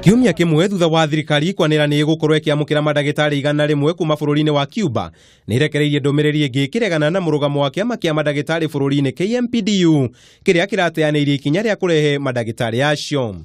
Kiumia kĩmwe thutha wa thirikari kwanĩra nĩ ĩgũkorwo ĩkĩamũkĩra mandagĩtarĩ 100 kuma bũrũri-inĩ wa Cuba, nĩ ĩrekereirie ndũmĩrĩri ĩngĩ ĩkĩregana na mũrũgamo wa kĩama kĩa mandagĩtarĩ bũrũri-inĩ KMPDU, kĩrĩa kĩrateanĩirie ikinya rĩa kũrehe mandagĩtarĩ acio.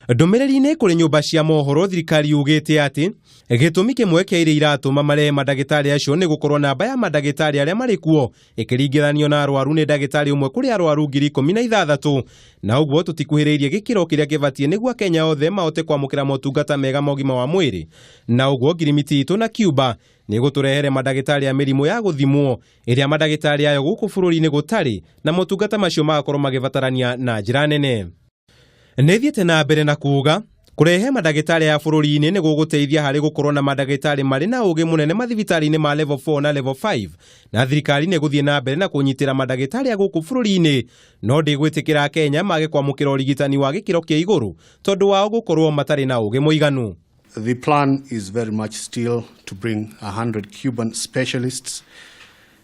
Ndũmĩrĩri-inĩ kũrĩ nyũmba cia mohoro, thirikari yugĩte atĩ gĩtũmi kĩmwe kĩa iria iratũma marehe mandagĩtarĩ acio nĩ gũkorwo namba ya mandagĩtarĩ arĩa marĩ kuo ĩkĩringithanio na arwaru nĩ ndagĩtarĩ ũmwe kũrĩ arwaru 16,000, na ũguo tũtikuhĩrĩirie gĩkĩro kĩrĩa kĩbatiĩ nĩguo Akenya othe mahote kwamũkĩra motungata mega ma ũgima wa mwĩrĩ. Na ũguo ngirimiti itũ na Cuba nĩ gũtũrehere mandagĩtarĩ a mĩrimũ ya gũthimwo ĩrĩa mandagĩtarĩ ayo gũkũ bũrũri-inĩ gũtarĩ, na motungata macio magakorwo magĩbatarania na njĩra nene. Nĩ thiĩte na mbere na kuga kũrehe mandagĩtarĩ aya bũrũri-inĩ nĩ gũgũteithia harĩ gũkorwo na mandagĩtarĩ marĩ na ũgĩ mũnene mathibitarĩ-inĩ ma level 4 na level 5, na thirikari nĩ gũthiĩ na mbere na kũnyitĩra mandagĩtarĩ a gũkũ bũrũri-inĩ, no ndĩgwĩtĩkĩra Kenya mage kwamũkĩra ũrigitani wa gĩkĩro kĩa igũrũ tondũ wao gũkorwo matarĩ na ũgĩ mũiganu. The plan is very much still to bring 100 Cuban specialists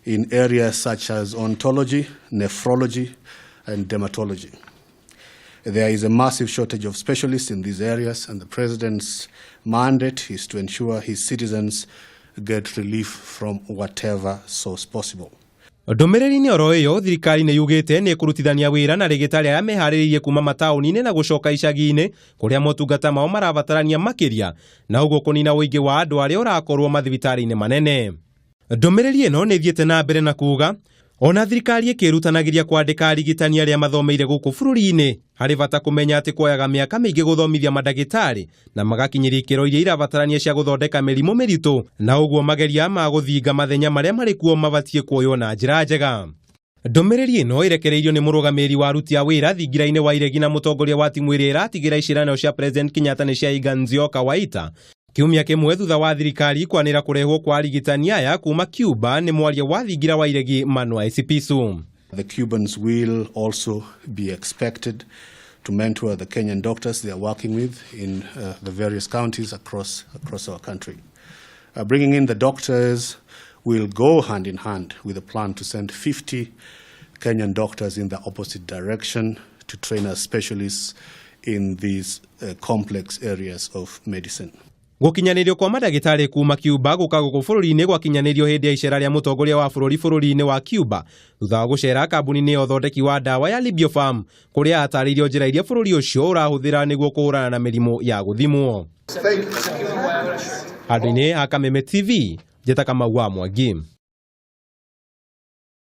in areas such as oncology, nephrology, and dermatology. There is a massive shortage of specialists in these areas, and the president's mandate is to ensure his citizens get relief from whatever source possible. Ndũmĩrĩri-inĩ oro ĩyo, thirikari nĩ yugĩte nĩ ĩkũrutithania wĩra na rĩgĩtarĩ arĩa meharĩrĩirie kuma mataũni-inĩ na gũcoka icagi-inĩ kũrĩa motungata mao marabatarania makĩria, na ũguo kũnina ũingĩ wa andũ arĩa ũrakorwo mathibitarĩ-inĩ manene. Ndũmĩrĩri ĩno nĩ ĩthiĩte na mbere na kuga ona thirikari ĩkĩrutanagĩria kwandĩka arigitani arĩa mathomeire gũkũ bũrũri-inĩ, harĩ bata kũmenya atĩ kuoyaga mĩaka mĩingĩ gũthomithia mandagĩtarĩ na magakinyĩria ikĩro iria irabatarania cia gũthondeka mĩrimũ mĩritũ, na ũguo mageria ma gũthinga mathenya marĩa marĩ kuo mabatiĩ kuoywo na njĩra njega. Ndũmĩrĩri ĩno ĩrekereirio nĩ mũrũgamĩrĩri wa aruti a wĩra thingira-inĩ wa iregi na mũtongoria wa timu ĩrĩa ĩratigĩra iciranio cia President Kenyatta nĩ cia Iga Nzioka Waita, kiumia kĩmwe thutha wa thirikari kwanĩra kũrehwo kwa arigitani aya kuma Cuba nĩ mwaria wa thingira wa iregi Manuel Sipisu. The Cubans will also be expected to mentor the Kenyan doctors they are working with in the various counties across our country. Bringing in the doctors will go hand in hand with a plan to send 50 Kenyan doctors in the opposite direction to train as specialists in these complex areas of medicine. Gũkinyanĩrio kwa mandagĩtarĩ kuma Cuba gũka gũkũ bũrũri-inĩ gwakinyanĩrio hĩndĩ ya icera rĩa mũtongoria wa bũrũri bũrũri-inĩ wa Cuba, thutha wa gũcera kambuni-inĩ ya ũthondeki wa ndawa ya Libiofarm, kũrĩa atarĩirio njĩra iria bũrũri ũcio ũrahũthĩra nĩguo kũhũrana na mĩrimũ ya gũthimwo. Handũ-inĩ ha Kameme TV, njĩta Kamau wa Mwangi.